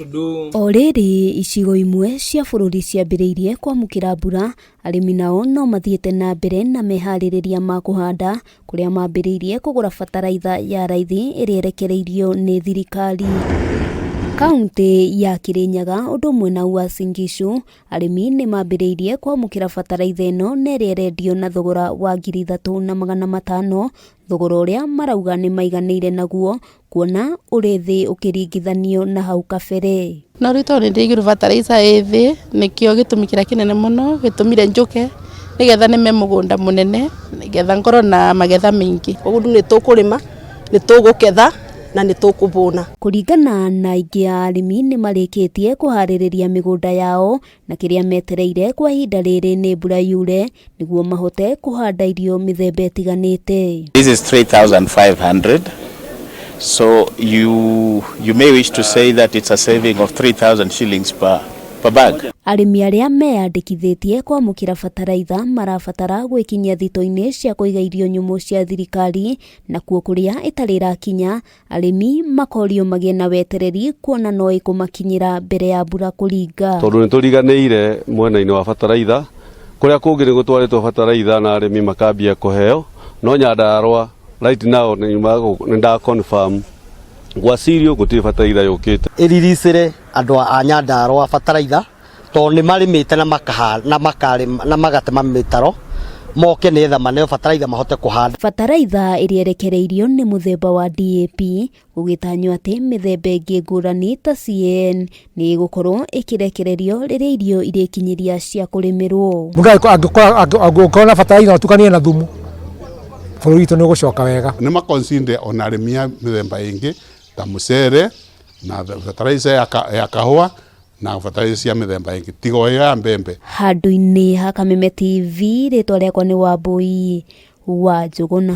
O rĩrĩ icigo imwe cia bũrũri ciambĩrĩirie kwamũkĩra mbura, arĩmi nao no mathiĩte na mbere na meharĩrĩria ma kũhanda kũrĩa mambĩrĩirie kũgũra bataraitha ya raithi ĩrĩa ĩrekereirio nĩ thirikari. Kauntĩ ya Kirinyaga ũndũ ũmwe na Uasin Gishu, arĩmi nĩ mambĩrĩirie kwamũkĩra bataraitha ĩno na ĩrĩa ĩrendio na thogora wa 3500, thogora ũrĩa marauga nĩ maiganĩire naguo kuona ũrĩ thĩ ũkĩringithanio na hau kabere. No rĩu tondũ nĩ ndĩraigua bataraitha ĩ thĩ, nĩkĩo gĩtũmi kĩrĩa kĩnene mũno gĩtũmire njũke nĩgetha nĩme mũgũnda mũnene nĩgetha ngorwo na magetha maingĩ. Koguo rĩu nĩ tũkũrĩma, nĩ tũgũketha na nĩ tũkũhũna. Kũringana na aingĩ a arĩmi nĩ marĩkĩtie kũharĩrĩria mĩgũnda yao na kĩrĩa metereire kwa ihinda rĩrĩ nĩ mbura yure nĩguo mahote kũhanda irio mĩthemba ĩtiganĩte. This is 3,500. So you may wish to say that it's a saving of 3,000 shillings per bag. Arĩmi arĩa meyandĩkithĩtie kwamũkĩra bataraitha marabatara gwĩkinyia thito-inĩ cia kũiga irio nyũmũ cia thirikari, nakuo kũrĩa ĩtarĩ ĩrakinya arĩmi makorio magĩe na wetereri kuona no ĩkũmakinyĩra mbere ya mbura kũringa. Tondũ nĩ tũriganĩire mwena-inĩ wa bataraitha, kũrĩa kũngĩ nĩ gũtwarĩtwo bataraitha na arĩmi makambia kũheo, no Nyandarua right now nĩ nda confirm gwa cereal gũtirĩ bataraitha yũkĩte. Ĩriricĩre andũ a Nyandarua bataraitha tondũ nĩ marĩmĩte na makahanda na makarĩma na magatema mĩtaro moke nĩgetha maneo bataraitha mahote kũhanda. Bataraitha ĩrĩa ĩrekereirio nĩ mũthemba wa DAP, gũgĩtanywo atĩ mĩthemba ĩngĩ ngũrani ta CAN nĩ ĩgũkorwo ĩkĩrekererio rĩrĩa irio irĩkinyĩria cia kũrĩmĩrwo. Mũndũ angĩkorwo na bataraitha ũtukanie na thumu, bũrũri witũ nĩ ũgũcoka wega. Nĩ maconsider ona arĩmi a mĩthemba ĩngĩ ta mũcere na bataraitha ya kahũa na bataraitha cia mĩthemba ĩngĩ tiga o ĩyo ya mbembe. Handũ-inĩ ha Kameme TV, rĩtwa rĩakwa nĩ Wambui wa Njũgũna.